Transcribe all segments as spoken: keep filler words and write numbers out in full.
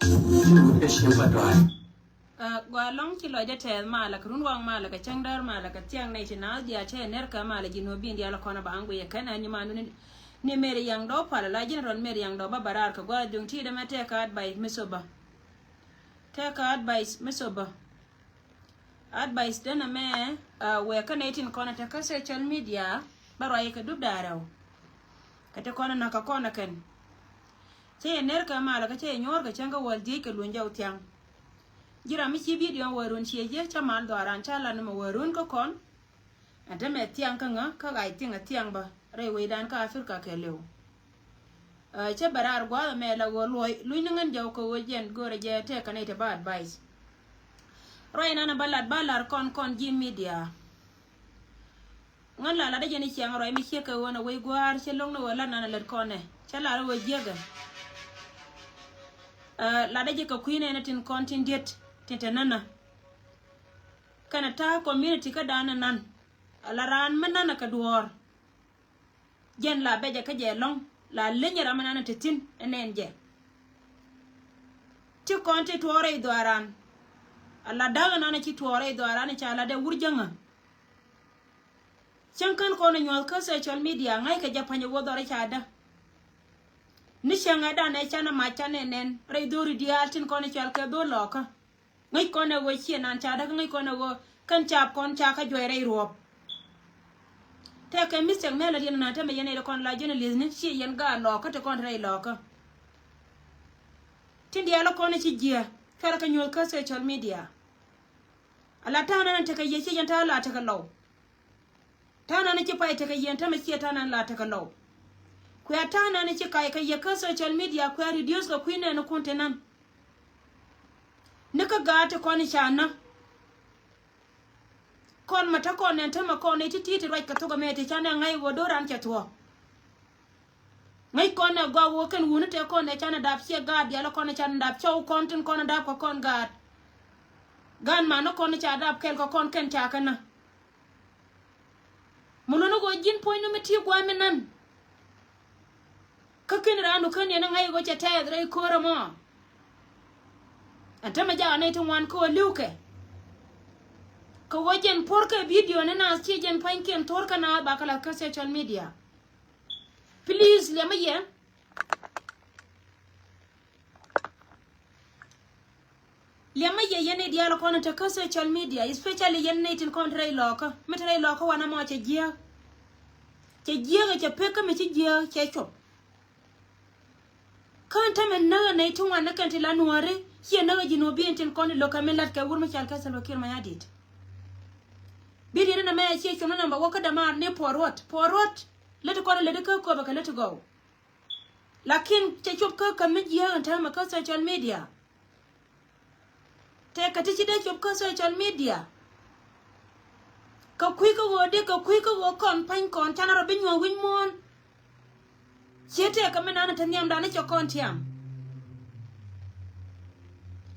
Ɛ, gɔaa ɛlɔ̱ŋ ci lɔcdä tɛɛth malɛ kɛ run waŋ malɛ kɛ cäŋ däär malɛ kɛ thiaŋ nɛy ti naath diaal cä yɛ ner kɛ malɛ ji̱ nuɔ̱ɔ̱r bin diaal kɔn ɛ ba ŋuic ɛ kɛn ɛ nyi man ni, ni Mary Yaŋ Dɔw palɛ la general Mary Yaŋ Dɔw ba bä raar kɛ gua̱a̱th duŋ ti dämɛ tɛkɛ advice mi sobä. Tɛkɛ advice mi sobä. Advice denɛ mɛ, ɛ, wëë kä nɛy tin kɔn ɛ te kä social media bä ruac kɛ dup da̱a̱ rɛw. Kɛ ti kɔn ɛ näk kɛ kɔn ɛ kɛn. Cä yɛ ner kɛ malɛ kä cä yɛ nyuɔ̱ɔ̱r kɛ cäŋ kä wäl dhiec kɛ luny jɔw thiaŋ. Ji̱ ram mi ci video wä run ciɛ jiɛ cä mal dhɔaran cä lat ni mɛ wä run kä kɔn. Ɛn te mɛ thiaŋ kä ŋä kä ɣac thiaŋ ɛ thiaŋ bä rɛy wecdan kä Africa kɛ liw. Ɛ, cä bɛ raar gua̱a̱th ɛmɛ la ɣöö luɔ̱c luny ni ŋän jɔw kɛ ɣöö jɛn go̱rɛ jɛ tɛk kɛ nɛy te ba advice. Ruac nan ɛ ba lat ba lar kɔn kɔn ji̱ media. Ŋän la lat dee jɛn i̱ ciaŋ ruac mi ciek kɛ ɣöö nɛ wec gua̱a̱r cä lo̱ŋ ni ɣöö lat nan ɛ lät kɔn ɛ cä lar ɣöö jiäkɛ. Ɛ, lat dee jɛ kɛ kui̱ nɛn tin kɔn tin diet tin te nänä. Kɛnɛ ta̱a̱ community kädan ɛ nan. Ɛ la raan mi nanɛ kɛ duɔ̱ɔ̱r. Jɛn la bɛcɛ kä jɛ lɔ̱ŋ la leny ram mi nanɛ te thi̱n ɛ nɛn jɛ. Ti kɔn ti tuɔɔrɛ i̱ dhɔaaran. Ɛ la da̱k ɛ nanɛ ci tuɔɔrɛ i̱ dhɔaaran i̱ ca la dee wur jäŋä. Cäŋ kän kɔn ɛ nyuɔ̱th kä social media ŋa̱ckɛ jɛ pa̱ny ɛ wä dhɔr i̱ ca däk. Ni cäŋ ɛ danɛ canɛ mac canɛ nɛn rɛy dho̱ri diaal tin kɔn i̱ cɔal kɛ dho̱r lɔɔkä. Ŋäc kɔn ɛ ɣöö ciɛ nan ca däk ŋäc kɔn ɛ ɣöö kän caap kɔn ca kä juɔc rɛy ruɔ̱p. Tɛkɛ mistake mɛ lät yɛn nan tämɛ yɛn ɛ kɔn la journalist ni ciɛ yɛn gaat lɔɔkä ti kɔn rɛy lɔɔkä. Tin diaal kɔn ci jiɛ cuarɛ kɛ nyuɔ̱th kä social media. Ala ta̱a̱ nan tekɛ yɛ ciɛ yɛn ta̱a̱ la tekɛ lɔw. Ta̱a̱ nan ci pay tekɛ yɛn tämɛ ciɛ ta̱a̱ nan la tekɛ lɔw. Kuɛ ta̱a̱ nan ci kay kɛ yɛ kä social media kuɛ reduce kɛ kui̱ nɛɛni kun te nan. Ni kä gaat ti kɔn i̱ ca nä. Kɔn mɛ tä kɔn nɛn tämɛ kɔn i̱ ti ti̱i̱ ti ruac kɛ thok ɛmɛ ti ca nɛ ŋa̱c ɣöö do̱ran cɛ thuɔ̱k. Ŋäc kɔn nɛ gɔaa ɣöö kɛn wuni tëë kɔn nɛ canɛ dap ciɛ gaat diaal kɔn nɛ canɛ dap cɔw kɔn tin kɔn nɛ dap kɛ kɔn gaat. Gaat man ni kɔn nɛ ca dap kɛl kɛ kɔn kɛn ca kɛ nä. Mi luni ɣöö ji̱n puɔ̱ny ni mi ti gua̱a̱ mi nan. Kä ken raan nu ken yɛn ŋa̱c ɣöö cɛ tɛɛth rɛy köörä mɔ. Ɛn tämɛ jakä nɛy ti ŋuan kä ɣöö li̱wkɛ. Kɛ ɣöö jɛn puɔ̱rkɛ video ni naath ci jɛn pua̱nykiɛn thuɔ̱rkɛ naath bakɛ la̱th kä social media. Please liɛmä yɛ. Liɛmä yɛ yɛn ni diaal kɔn te kä social media, especially yɛn ni tin kɔn te rɛy lɔɔkä. Mi te rɛy lɔɔkä wanɛ mɔ cɛ jiääk. Cɛ jiääk cɛ pek kä mi ci jiääk cɛ cop. Kä tämɛ näk ɛ nɛy ti ŋuan ni kɛn ti la nuääri ciɛ näk ɛ ji̱ nuɔ̱ɔ̱r bi̱i̱n tin kɔn i̱ lo̱k kɛ min la̱t kɛ wur mi cal kɛ Salva Kiir Mayardit. Bi̱i̱n yɛn ni nɛmɛ ciɛ com ni namba wä kä dämaar ni puɔ̱ɔ̱r ruɔ̱t puɔ̱ɔ̱r ruɔ̱t. Lät kɔn lät kä köpɛ kɛ lät gɔw. Lakin cɛ cop kä kä mi jiääk ɛn täämɛ kä social media. Tëëkɛ ti ci dee cop kä social media. Kɛ kui̱ kä ɣöö dee kɛ kui̱ kä ɣöö kɔn pa̱ny kɔn canɛ rɔ bi nyuɔ̱ɔ̱ŋ wi̱c muɔ̱ɔ̱n. Ciɛ tëëkɛ mi nanɛ te nhiamdan ni cɛ kɔn tiam.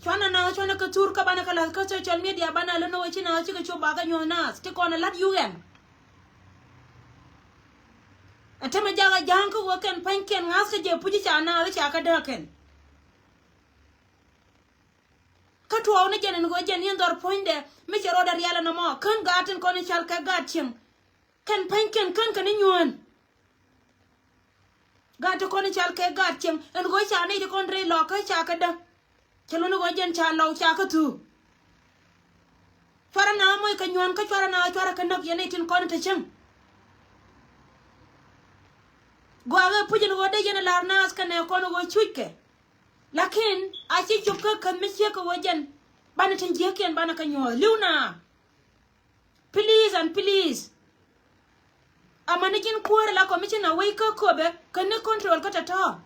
Cuanɛ naath cuanɛ kɛ thur kä banɛ kɛ la̱th kä social media banɛ lä ni ɣöö ci naath cikɛ cop bakä nyuɔ̱th naath ti kɔn ɛ la̱t U N. Ɛ tämɛ jakä ja̱a̱ŋ kä ɣöö kɛn pa̱nykiɛn ŋa̱thkä jɛ puc ca naath ca kä dääk kɛn. Kä tuɔɔk ni jɛn ɛn ɣöö jɛn yɛn dhɔr puɔ̱nydɛ mi cɛ rɔɔdɛ rial ɛn ɛmɔ kän gaat tin kɔn i̱ cal kɛ gaat cieŋ. Kɛn pa̱nykiɛn kän kɛn i̱ nyuään. Gaat ti kɔn i̱ cal kɛ gaat cieŋ ɛn ɣöö ca nɛy ti kɔn rɛy lɔɔkä ca kɛ däk. Cɛ luni ɣöö jɛn ca lɔw ca kä thuuk. Cuarɛ na moc kɛ nyuɔ̱ɔ̱n kä cuarɛ na cuarɛ kɛ näk yɛn nɛy tin kɔn te cäŋ. Gɔaa ɣä puc ɛn ɣöö dee yɛn ɛ la̱r naath kɛnɛ kɔn ɣöö cuckɛ. Lakin a ci cop kä käth mi ciek kɛ ɣöö jɛn banɛ tin jiäkiɛn banɛ kɛ nyuɔ̱ɔ̱th li̱w na. Please and please. Amäni ji̱n kuäärä la commissioner wec kä köpɛ kä ni control kä tɔ̱tɔ̱.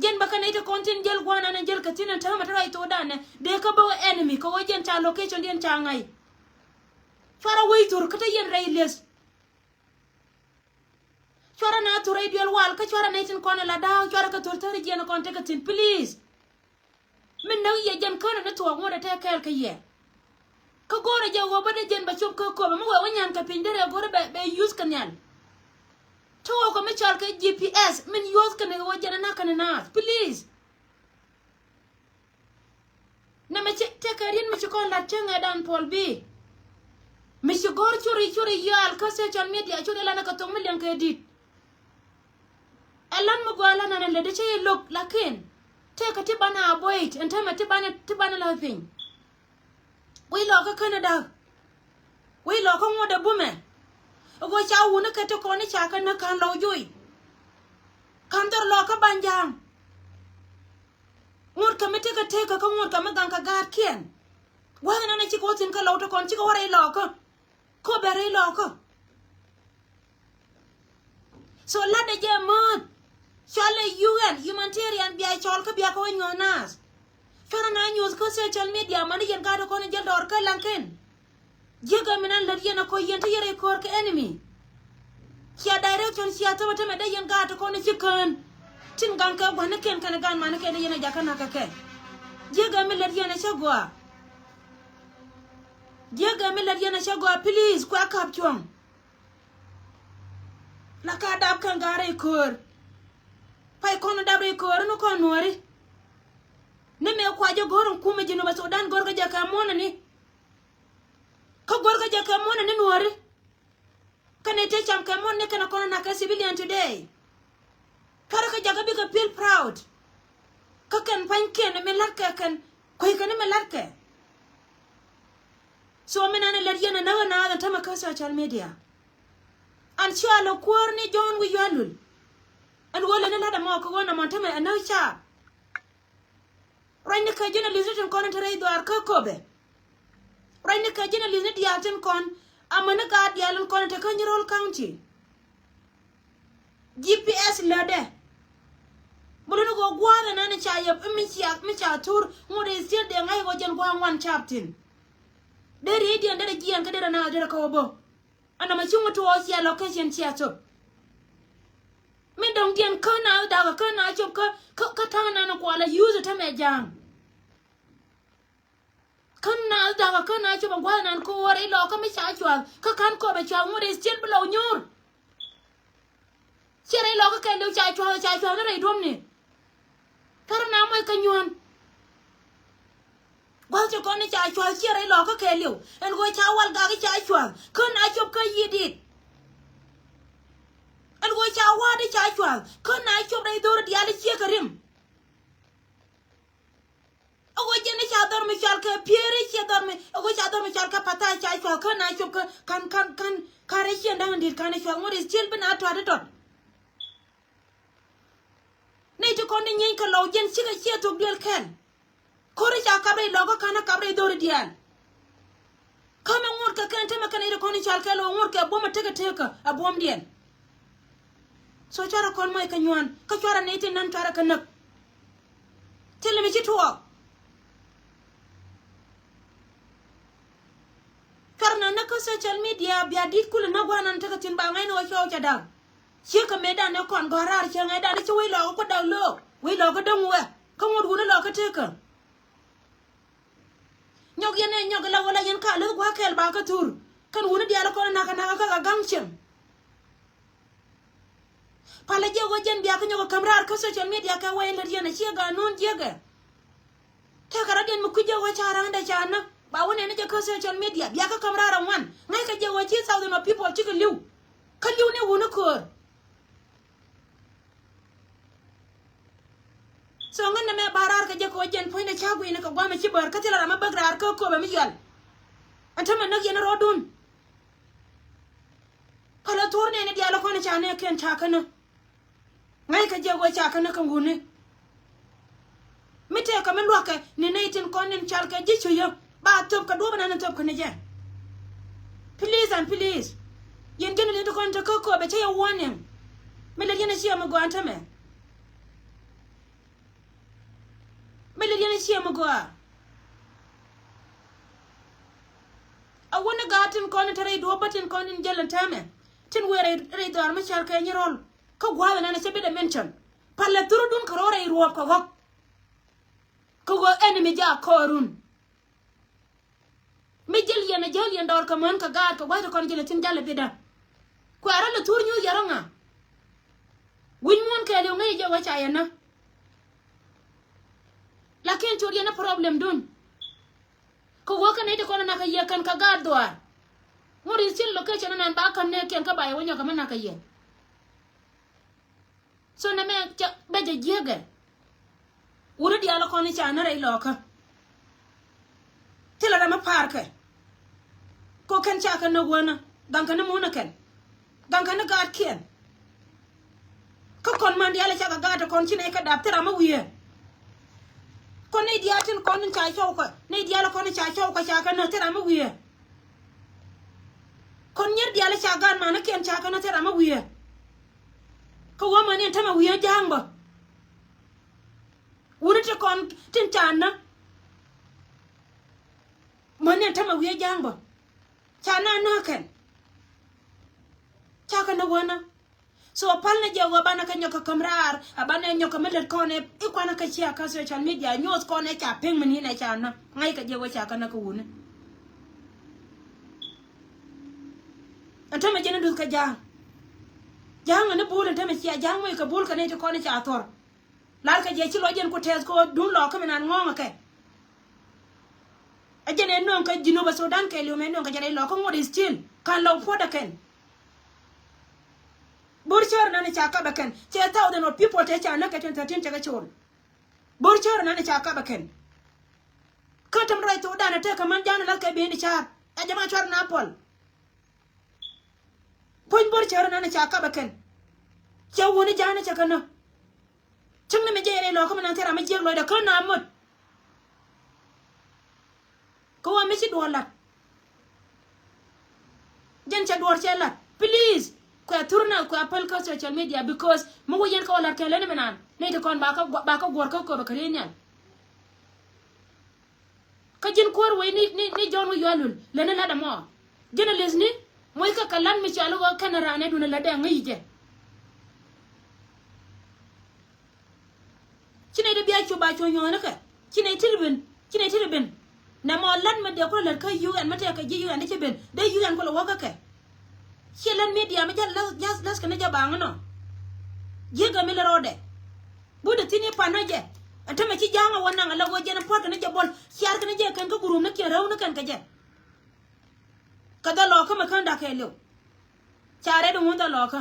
Ji̱n bä kä nɛy ti kɔn tin jäl gua̱a̱r nanɛ jäl kä thi̱n ɛn täämɛ te ruac thokdan nɛ dee kä bä wä enemy kä wä ji̱n ca location diɛn ca ŋa̱c. Cuarɛ wec thur kä te yɛn rɛy lieth. Cuarɛ na thur rɛy duel wal kä cuarɛ nɛy tin kɔn ɛ la da̱a̱k cuarɛ kɛ thur thäri jiɛn kɔn tekɛ thi̱n please. Mi näk yɛ jɛn känɛ ni thuɔɔk ŋuɔ̱t ɛ tɛk kɛɛl kä yɛ. Kä go̱o̱rɛ jɛ ɣöö bä dee jɛn bɛ cop kä köpɛ mi wee wä nyan kɛ piny derɛ go̱o̱rɛ bɛ, bɛ use kɛ nhial. Ti ɣɔw kɛ mi cɔal kɛ G P S min use kɛ ni ɣöö jɛn ɛ nak kɛ ni naath. Please. Tëëkɛ riet mi ci kɔn la̱t cäŋɛ dan Paul Bee. Mi ci go̱r curi curi yɔal kä social media curi lan kɛ thok mi liɛŋ kɛ di̱t. Ɛ lan mi gɔaa lan an lɛ di cä yi lo̱k lakin tëëkɛ ti banɛ avoid ɛn täämɛ ti banɛ ti banɛ la̱th piny. Wi̱i̱ lɔkä känɛ da̱k. Wi̱i̱ lɔkä ŋuɔ̱t ɛ bumɛ. Ɛ ɣöö ca wuni kɛ ti kɔn i̱ ca kɛ näk ka̱n lɔw joy. Ka̱n dhɔr lɔkä ba̱ny ja̱a̱ŋ. Ŋuɔ̱t kɛ mi tekɛ tekä kä ŋuɔ̱t kɛ mi gaŋ kɛ gaatkiɛn. Wa̱thɛ nɔnɔ cikɛ wä thi̱n kä lɔw ti kɔn cikɛ wä rɛy lɔkä. Kä bɛ rɛy lɔkä. So latdɛ jɛ määth. Cɔalɛ U N humanitarian bia cɔl kä bia kä wä nyuɔ̱th naath. Cuarɛ na nyuɔ̱th kä social media mani yɛn gaat kɔn jɛ dɔɔr kä laŋkɛn. Jiäkä mi nan lät yɛn a kɔ yɛn te yɛn rɛy köör kɛ enemy. Cia direction cia thämɛ tämɛ dee yɛn gaat kɔn ci kään. Tin gaŋ kɛ gua̱nikɛn kɛnɛ gaat manikɛn dee yɛn a jakä nakä kɛ. Jiäkä mi lät yɛn a cä gɔaa. Jiäkä mi lät yɛn a cä gɔaa, please, kuɛ a ka̱p cuɔ̱ŋ. La ka dap kɛn gaat rɛy köör. Pay kɔn dap rɛy köör ni kɔn nuɔ̱ɔ̱ri. Ni mëë kua jɛ go̱r in kumɛ ji̱ Nuba Sudan go̱r kä jɛ kɛ muɔ̱nɛ ni. Kä go̱r kä jɛ kɛ muɔ̱nɛ ni nuɔ̱ɔ̱ri. Kɛn ɛ tëë cam kɛ muɔ̱n ni kɛn ɛ kɔn nak kɛ civilian today. Cuarɛ kä jakä bikɛ feel proud. Kä kɛn pa̱nykiɛn mi la̱tkɛ kɛn kueckɛ ni mi la̱tkɛ. So mi nan ɛ lät yɛn ɛ näk ɛ naath ɛn tämɛ kä social media. An cua lɛ kuäär ni John wi̱i̱ yualul. Ɛn ɣöö lät ni la̱t ɛmɔ kɛ ɣöö nɔmɔ ɛn tämɛ ɛ näk caap. Ruacni kɛ journalist ni tin kɔn in te rɛy dhuaar kä Köpɛ. Ruacni kɛ journalist ni diaal tin kɔn amäni gaat diaal in kɔn in te kä Nyirol County. G P S lätdɛ. Mi luni kɛ gua̱a̱th ɛn ɛn ca yɛp mi ca mi ca thur ŋot ɛ still dee ŋa̱c kɛ jɛn gua̱a̱th ŋuan caap thi̱n. Dee ri̱i̱diɛn derɛ jiɛɛn kä derɛ naath derɛ kä wä bä. Ɛn nɔmɔ ci ŋut tuɔɔk cia location cia thop. Mi dɔ̱ŋdiɛn kä naath dakä kä naath cop kä kä kä ta̱a̱ nan kualɛ yuuth tämɛ ja̱a̱ŋ. Kä naath dakä kä naath cop a gua̱a̱th nan ko̱o̱r rɛy lɔkä mi ca cua̱th kä ka̱n Köpɛ cua̱th ŋut ɛ still bi lɔw nyuur. Ciɛ rɛy lɔkä kɛɛliw ca cua̱th ca cua̱th ni rɛy duɔ̱mni. Tɔrɔ na mɔc kä nyuɔ̱n. Gua̱th ci kɔn ni ca cua̱th ciɛ rɛy lɔkä kɛɛliw ɛn ɣöö ca wal gak i̱ ca cua̱th kä na cop kä yi̱ dit. Ɛn ɣöö ca wa̱a̱t i̱ ca cua̱th kä na cop rɛy dho̱r diaal i̱ ciek kɛ rim. Ɛ ɣöö jɛn i̱ ca dhɔr mi cɔal kɛ piëëri ciɛ dhɔr mi ɛ ɣöö ca dhɔr mi cɔal kɛ pa̱tha̱a̱c ca cua̱th kä na cop kä ka̱n ka̱n ka̱n ka̱n rɛy ciɛn da̱ŋ in di̱t ka̱n i̱ cua̱th ŋot i̱ ciel bi na tua̱t i̱ tɔt. Nɛy ti kɔn ti nyieny kɛ lɔw jiɛn cikɛ ciɛ thok duel kɛl. Ko̱ri ca kap rɛy lɔk kä ka̱n a kap rɛy dho̱ri diaal. Kä mi ŋot kɛ kɛn temɛ kɛn nɛy ti kɔn ti cal kɛ lɔw ŋot kɛ buɔ̱m a tekɛ tekä a buɔ̱mdiɛn. So cuarɛ kɔn mɔc kɛ nyuan kä cuarɛ nɛy ti nan cuarɛ kɛ näk. Thilɛ mi ci tuɔɔk. Cuarɛ na näk kä social media bia di̱t kulɛ näk gua̱a̱r nan tekɛ thi̱n ba ŋa̱cni wä cuɔɔk ca da̱k. Ciek kɛ mëëdan ɛ kɔn gɔ̱a̱r raar ciek ŋa̱cdan ɛ ci wec lɔɔk kä da̱k lo̱o̱k wec lɔɔk kä däŋ wɛ kä ŋot wuni lɔɔk kä tekä. Nyɔk yɛn ɛ nyɔk ila wä la yɛn ka läth gua̱a̱r kɛɛl ba kä thur kɛn wuni diaal ɛ kɔn ɛ nakä nakä kä ka ga̱ŋ cieŋ. Palä jiɛk ɣöö jɛn bia kä nyɔk ɛ käm raar kä social media kɛ wee lät yɛn a ciɛ gaa no̱o̱n jiäkɛ. Tëëkɛ rɔ̱diɛn mi kui̱c jiɛk ɣöö ca ra̱a̱ndɛ ca näk ba wä nɛn ni jɛ kä social media bia kä käm raar ɛ ŋuan ŋäc kɛ jiɛk ɣöö ci thousand of people cikɛ li̱w. Kä li̱w ni wuni köör. So ŋän nɛmɛ ba raar kɛ jɛ kɛ wä jɛn puɔ̱nydɛ ca guiyni kɛ guamɛ ci bär kä thilɛ ram mi bäk raar kä köpɛ mi yɔal. Ɛn tämɛ näk yɛn rɔɔdun. Pälɛ thuɔ̱ɔ̱r nɛɛni diaal kɔn ca nɛɛkiɛn ca känä. Ŋäc kɛ jɛ wä ca känä kɛ wuni. Mi tëëkɛ mi luäkɛ ni nɛy tin kɔn nin cal kɛ ji̱ cucä ba thöp kɛ duɔ̱ɔ̱p ɛn an thöp kɛ ni jɛ. Please and please. Yɛn ji̱n li̱t kɔn te kä köpɛ cä yɛ warning. Mi lät yɛn a ciɛ mi gɔaa tämɛ. Mi lät yɛn a ciɛ mi gɔaa. A wä ni gaat tin kɔn in te rɛy duɔ̱ɔ̱p bä tin kɔn in jäl in täämɛ tin wëë rɛy rɛy dhɔaar mi cal kɛ Nyirol. Kä gua̱a̱th ɛn an a cä bi dɛ mention. Palɛ thurudun kɛ ro̱o̱ rɛy ruɔ̱ɔ̱p kɛ ɣɔ̱k. Kä ɣöö enemy jaak kɔɔrun. Mi jäl yɛn a jäl yɛn dɔɔr kɛ män kɛ gaat kɛ gua̱th ti kɔn jäl a thi̱n jalɛ bitdä. Kuɛ rɔ lɛ thur nyuuth yɛ rɔ ŋa. Wi̱ny muɔ̱ɔ̱n kɛɛliw ŋäc jɛ wä ca yɛn nä. Lakin cot yɛn a problem dun. Kä wä kä nɛy ti kɔn nak kɛ yɛ kɛn kä gaat dhuaar. Ŋut is still location nan ba kän nɛ kiɛn kä ba yɛ wä nyɔk kɛ mi nak kɛ yɛ. So nɛ mɛ cɛ bɛ jɛ jiäkɛ. Wuni diaal kɔn ca ni rɛy lɔkä. Thilɛ ram mi pa̱a̱r kɛ. Ko kɛn ca kɛ ni wänä gaŋ kɛ ni munä kɛn. Gaŋ kɛ ni gaatkiɛn. Kä kɔn man diaal ca kɛ gaat kɔn ci nɛy kɛ dap thil ram mi wiee. Kɔn nɛy diaal tin kɔn ca cɔw kɛ nɛy diaal kɔn ca cɔw kɛ ca kɛ ni thil ram mi wiee. Kɔn nyier diaal ca gaat manikiɛn ca kɛ ni thil ram mi wiee. Kä wä mani ɛn tämɛ wi̱i̱ ɛ ja̱a̱ŋ bä. Wuni ti kɔn tin ca nä. Mani ɛn tämɛ wi̱i̱ ɛ ja̱a̱ŋ bä. Ca na nä kɛn. Ca kɛ nä wänä. So pal ni jɛ wä banɛ kɛ nyɔk kɛ käm raar a banɛ nyɔk kɛ mi lät kɔn ɛ i̱ kuanɛ kɛ cia kä social media nyuɔth kɔn ɛ ca piŋ mi ni nɛ ca nä ŋa̱c kɛ jɛ wä ca kɛ nä kɛ wuni. Ɛn tämɛ jɛn in duth kɛ ja̱a̱ŋ. Ja̱a̱ŋ ɛn i̱ bul ɛn tämɛ cia ja̱a̱ŋ muc kɛ bul kɛ ni ti kɔn i̱ ca thor. Lar kɛ jɛ ci lɔc jɛn ku tɛth kɛ ɣöö duŋ lɔɔkä mi nan ŋɔ̱ɔ̱ŋ ɛ kɛ. Ɛ jɛn ɛ nööŋ kɛ Jinub ɛ Sudan kɛ li̱w mɛ nööŋ kɛ jɛn ɛ lɔɔkä ŋot is still kan lɔw puɔ̱t ɛ kɛn. Bor cör nan i̱ ca kap ɛ kɛn cɛ thousand of people tɛ ca näk kɛ twenty thirteen cɛ kɛ col. Bor cör nan i̱ ca kap ɛ kɛn. Kä täm rɔy thokdan ɛ tëëk kɛ män ja̱a̱n ɛ lath kɛ ben i̱ ca̱a̱r ɛ jɛ ma cuar na puɔl. Puɔ̱ny bor cär nan ca kap ɛ kɛn. Cɛ wuni ja̱a̱n cɛ kɛ nä. Cäŋ ni mi jɛ yɛn ilɔkä mi nan thil ram mi jiäk lɔcdɛ kä na mot. Kä wä mi ci duɔ̱ɔ̱r lat. Jɛn cɛ duɔ̱ɔ̱r cɛ lat please. Kuɛ thur na kuɛ päl kä social media because mi wä yɛn kä wä lat kɛ leni mi nan ni ti kɔn ba kä guɔ̱r kä köpɛ kɛ ri nhial. Kä ji̱n kuäär wec ni, ni, ni Jɔ̱ɔ̱n wä yual lul lɛ ni la̱t ɛmɔ. Ji̱n ɛ leth ni moc kä kɛ la̱t mi cɔal i̱ ɣöö kɛn raan ɛ duun ɛ la̱t dee ŋäc jɛ. Ci nɛy dee bia cop a cuɔ nyuɔ̱ɔ̱nikɛ ci nɛy ti ri ben ci nɛy ti ri ben. Nɛ mɔ la̱t mi dee kulɛ la̱t kä U N mi tɛk kɛ ji̱ U N dee ci ben dee U N kulɛ wä kä kɛ. Ciɛ la̱t media mi jal la̱th, la̱th kɛ ni jɛ baŋ inɔ. Ji̱ gɛ mi lɛ rɔɔdɛ. But the thing i̱ pan nɔ jɛ. Ɛn tämɛ ci ja̱a̱ŋ ɛ wä naŋ ɛ lɛ wä jɛn ɛ puɔ̱t kɛn jɛ buɔl ciar kɛn jɛ kɛn kä gurum ni kiɛn räw ni kɛn kɛ jɛ. Kɛ dhɛ lɔɔkä mɛ kän da̱k kɛɛliw. Ca rɛt in wun dhɛ lɔɔkä.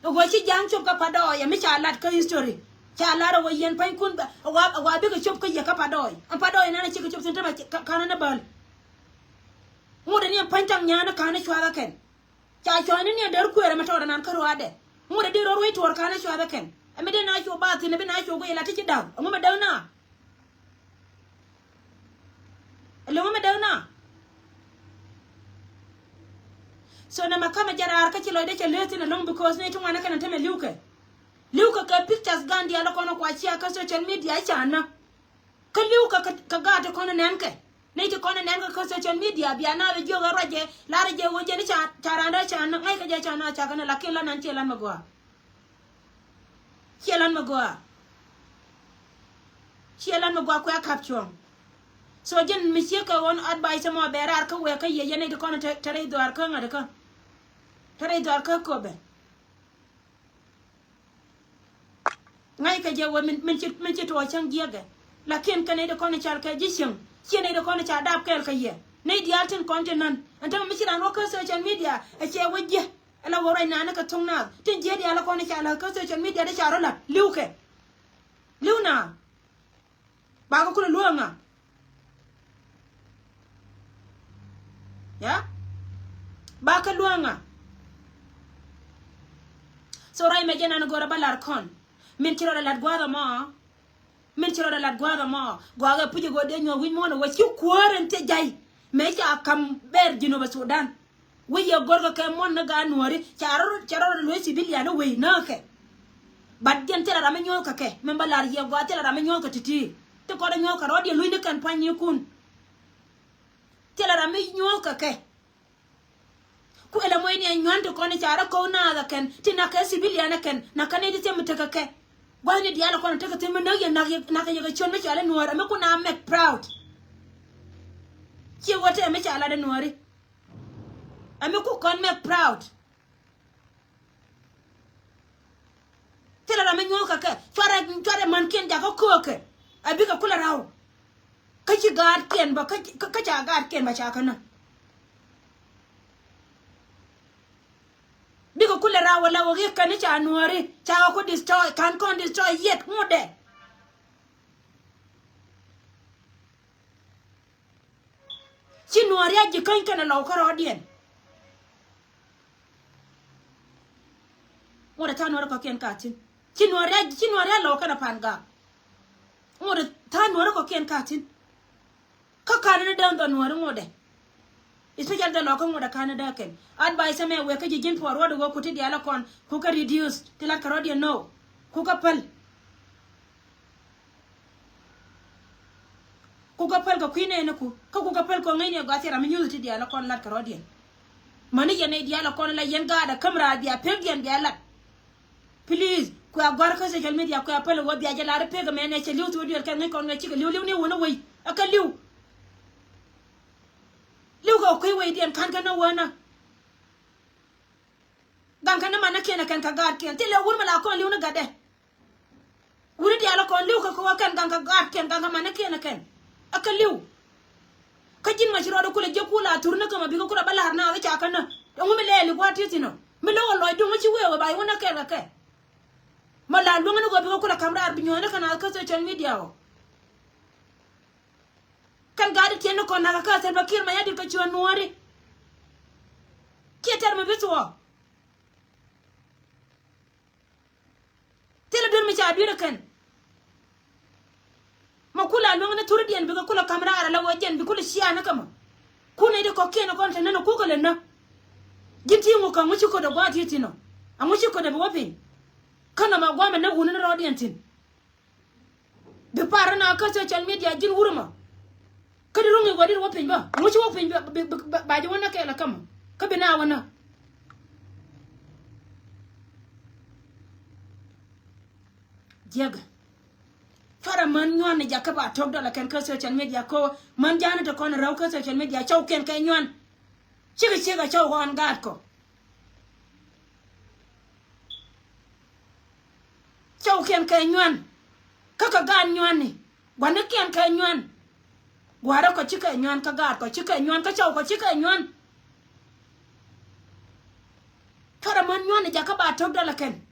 Ɛ wä ci ja̱a̱ŋ cop kä padɔɔy ɛ mi ca lat kä history. Ca lat ɛ wä yɛn pa̱nykun ɛ wa, ɛ wa bikɛ cop kä yɛ kä padɔɔy ɛn padɔɔy nan ɛ cikɛ cop thi̱n tämɛ ka̱n ni bäl. Ŋut ɛ ni ɛn pa̱ny taŋ nyan ni ka̱n ni cuath ɛ kɛn. Ca cuɔ̱ɔ̱ŋni ni a däär kuëër ɛmɛ tɔɔt ɛnan kä ruaadɛ. Ŋut a dee rɔ̱ ruec tuɔɔr ka̱n a cuath ɛ kɛn. Ɛmɛ dee na cuɔ ba thi̱n ɛbi na cuɔ guic la ti ci da̱k ɛŋu mɛ däk na. Ɛlɛ ŋu mɛ däk na. So nɛ mɛ kamɛ jɛ raar kä ci lɔcdɛ cɛ lëë thi̱n ɛlɔ̱ŋ because ni ti ŋuan ɛ kɛn ɛ tämɛ li̱wkɛ. Li̱wkɛ kɛ pictures gan diaal ɛ kɔn ɛ kua cia kä social media ca nä. Kä li̱w kɛ, kɛ, kɛ gaat ti kɔn nɛn kɛ. Nɛy ti kɔn nɛn kɛ kä social media bia naath jiök ɛ ruacɛ lar jɛ wä jɛ ni ca, ca raan dee ca naath ŋa̱c kɛ jɛ ca naath ca kɛ naath lakin lan nan ciɛ lan mɛ gɔaa. Ciɛ lan mɛ gɔaa. Ciɛ lan mɛ gɔaa kuɛ kap cuɔ̱ɔ̱ŋ. So jɛn mi ciek kɛ ɣɔn advice mɔ bɛ raar kä wɛɛ kä yɛ yɛ nɛy ti kɔn te, te rɛy dhuaar kä ŋa̱t kä. Te rɛy dhuaar kä köpɛ. Ŋa̱ckɛ jɛ wee min, min ci, min ci tuɔɔk cäŋ jiäkɛ. Lakin kɛ nɛy ti kɔn i̱ cal kɛ ji̱ cieŋ ciɛ nɛy ti kɔn i̱ ca dap kɛɛl kɛ yɛ. Nɛy diaal tin kɔn tin nän ɛn tämɛ mi ci raan wä kä social media ɛ cɛ wä jiɛ. Ɛ la wä ruac naan ni kɛ thoŋ naath tin jiɛ diaal kɔn i̱ ca la̱th kä social media ti ca rɔ la̱t li̱wkɛ. Li̱w naath. Bakɛ kulɛ luäŋä. Ya. Bakɛ luäŋä. So ruac mɛ jɛ nan go̱rɛ bä lar kɔn. Min ci rɔɔdɛ lat gua̱a̱th ɛmɔ. Min ci rɔɔdɛ lat gua̱a̱th ɛmɔ gua̱a̱th ɛ puc ɛ go̱o̱r dee nyuɔ̱th wi̱c muɔ̱ɔ̱n ɛ wä ci kuäär in thiec ja̱y. Mëë ca ka̱m bɛɛr Jinub Sudan. Wec yɛ go̱rkɛ kɛ muɔ̱n ni gaat nuɔ̱ɔ̱ri ca rɔ, ca rɔ luee civilian ni wec näkɛ. But jɛn thilɛ ram mi nyuɔ̱thkɛ kɛ min bä lar yɛ gɔaa thilɛ ram mi nyuɔ̱thkɛ ti̱ti̱. Ti kɔn ɛ nyuɔ̱thkɛ rɔɔd yɛ luc ni kɛn pua̱ny ni kun. Thilɛ ram mi nyuɔ̱thkɛ kɛ. Ku ɛlɛ moc ni ɛ nyuan ti kɔn i̱ ca rɔ ko̱w naath ɛ kɛn ti nak kɛ civilian ɛ kɛn nak kɛn i̱ ti thiɛm mi tekɛ kɛ. Gua̱thni diaal ɛ kɔn ɛ tekɛ thi̱n mi näk yɛ nak yɛ nak kɛ yɛ kɛ ciön mi ca lɛ nuɔ̱ɔ̱r ɛ mi kun a mɛk proud. Ciɛ wä te ɛ mi ca lat ɛ nuɔ̱ɔ̱ri. Ɛ mi ku kɔn mɛk proud. Thilɛ ram mi nyuɔ̱th kɛ kɛ cuarɛ cuarɛ mänkiɛn jakä köökɛ. Ɛ bikɛ kulɛ raw. Kä ci gaatkiɛn bä, kä, kä, kä ca gaatkiɛn bä ca kä nä. Bikɛ kulɛ raw wä la wä gi̱i̱k kɛn ca nuɔ̱ɔ̱ri, ca kɛ ku destroy, ka̱n kɔn destroy yet ŋutdɛ. Ci nuɔ̱ɔ̱ri a ji̱ käny kɛn ɛ lɔw kärɔɔdiɛn. Ŋot ɛ tha̱a̱ŋ nuɔ̱ɔ̱ri kɔ̱kiɛn ka thi̱n. Ci nuɔ̱ɔ̱ri a, ci nuɔ̱ɔ̱ri a lɔw kɛn ɛ pa̱n gaak. Ŋot ɛ tha̱a̱ŋ nuɔ̱ɔ̱ri kɔ̱kiɛn ka thi̱n. Kä ka̱n ni däŋ dhɔ nuɔ̱ɔ̱ri ŋot ɛ. Especially dhɛ lɔkä ŋot ɛ ka̱n ni däŋ kɛn. Advice ɛmɛ wek kä ji̱ ji̱n puɔr ruɔ̱t ɛ ɣöö ku ti diaal ɛ kɔn ku kɛ reduce ti lat kärɔɔdiɛn nɔ. Ku kɛ päl. Ku kɛ päl kɛ kui̱ nɛɛni ku, kä ku kɛ päl kɛ ŋäcni ɛ gɔaa thil ram mi nyuuth ti diaal ɛ kɔn lat kärɔɔdiɛn. Mäni yɛn nɛy diaal ɛ kɔn la yɛn gaat ɛ käm raar bia pekdiɛn bia lat. Please, kua gɔ̱a̱r kä social media kua päl ɛ wä bia jɛ lar pek ɛmɛn ɛ cɛ li̱w thok duel kɛ ŋäc kɔn ŋäc cikɛ li̱w li̱w ni wun ɛ wei ɛ kɛ li̱w. Li̱w kɛ kui̱ weidiɛn ka̱n kɛ ni wänä. Gaŋ kɛ ni man ni kiɛn ɛ kɛn kɛ gaatkiɛn thilɛ wur mi la kɔn li̱w ni gatdɛ. Wuni diaal ɛ kɔn li̱w kɛ kɛ wä kɛn gaŋ kɛ gaatkiɛn gaŋ kɛ man ni kiɛn ɛ kɛn. Ɛ kɛ li̱w. Kä ji̱n ma ci rɔɔdɛ kulɛ jiäk kula thurni kä ma bikɛ kulɛ bä la̱r naath ca kä nä. Ɛŋu mi lɛɛli gua̱a̱r ti thi̱n ɔ mi lo̱k ɛ lɔcdu ŋu ci wee wee ba iwä nä kɛɛl kɛ kɛ. Ma la luäŋni ɣöö bikɛ kulɛ ka̱m raar bi nyuɔ̱ɔ̱ni kɛ naath kä social media ɔ. Kɛn gaat ti tiɛn ni kɔn nakä kä Salva Kiir Mayardit kɛ ciöt nuɔ̱ɔ̱ri. Kiɛ tɛr mi bi thuɔɔk. Thilɛ duer mi ca dui̱r ɛ kɛn. Ma kula luäŋ ni thuridiɛn bikɛ kulɛ ka̱m raar ala wä jɛn bi kulɛ cia ni kä ma. Kun nɛy ti kɔ̱kiɛn kɔn te nän ɛ kukɛ lɛ nä. Ji̱n ti ŋu kä ŋu ci köt ɛ gua̱a̱th ti thi̱n ɔ. Aŋu ci köt ɛ bi wä piny. Kä nɔmɔ gua̱a̱mɛ näk wuni ni rɔɔdiɛn thi̱n. Bi par na kä social media ji̱n wur ɛmɔ. Kä di ro̱ŋ i̱ wä di wä piny bä ŋu ci wä piny bä ba ji̱ wä nä kɛɛl ɛ kä mɔ kä bi na wä nä. Jiäkɛ cuarɛ män nyuan ni jakä ba tok dɔlɛ kɛn kä social media ko män ja̱a̱n ni te kɔn rɛw kä social media cɔw kɛn kɛ nyuan. Cikɛ cikɛ cɔw ɣɔn gaat kɔ. Cɔwkiɛn kɛ nyuan. Kä kɛ gaat nyuan ni. Gua̱nikiɛn kɛ nyuan. Gua̱rä kɔ cikɛ nyuan kä gaat kɔ cikɛ nyuan kä cɔw kɔ cikɛ nyuan. Cuarɛ män nyuan ni jakä ba tok dɔlɛ kɛn.